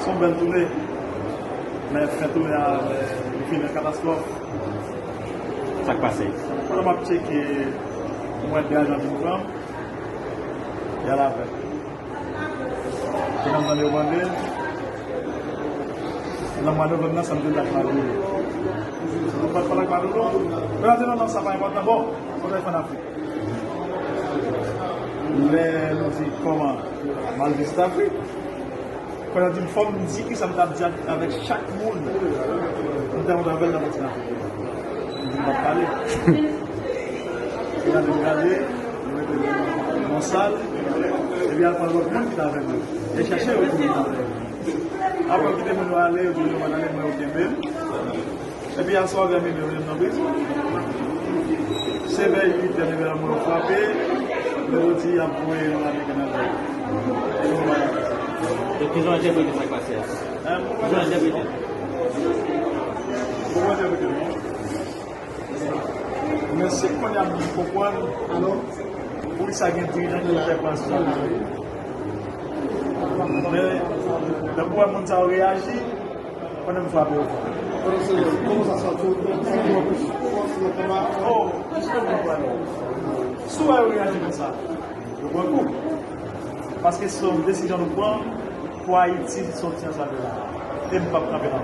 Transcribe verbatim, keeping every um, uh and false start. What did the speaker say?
Yon bèl tounen. Men fen tounen a, li fini an katastwòf. Sa k pase? Pandan m ap tcheke, m wè de ajan vin pran m. Y al avè m. Pandan m tande yo mande m, nan mwa novanm nan, sa m te di ak Madoulo. Sa m pa t pale ak Madoulo. Yo di non, non, sa pa enpòtan. Bon, fò n al fè ann Afrik. Lè nou di kòman, m al vizite Afrik. Kounye a di m fò m di kisa m t ap di ak, avèk chak moun m te rankontre avè l nan kontinan Afrik. M di m p ap pale. Kounye a di m gade, m mete nan sal, epi al pran lòt moun ki t avè m yo. E chèche yo pou vin avè m. Apre yo kite moun yo ale, yo di yo pa t ale, mwen yo kenbe m. Epi aswè vè minuit yo menm nan prizon. Se vè uit è, nèg yo mwen frape, lè yo di y ap voye nou ale Kanada. E nou bay. Donk, kijan w entèprete sa k pase a? Hein? Kijan w entèprete? Kòman entèprete non? Men se kounye a m konprann poukisa gen dirijan ki fè pran sa. Men, lè m wè moun sa yo reyaji, pandan m frape yo fò. Kòman sa sòti? Oh, jis lè m pran yo. Si w wè yo reyaji konsa, yo pran kou. Paske se yon desizyon nou pran pou Ayiti sòti nan sa nou ye la. E m p ap kanpe la.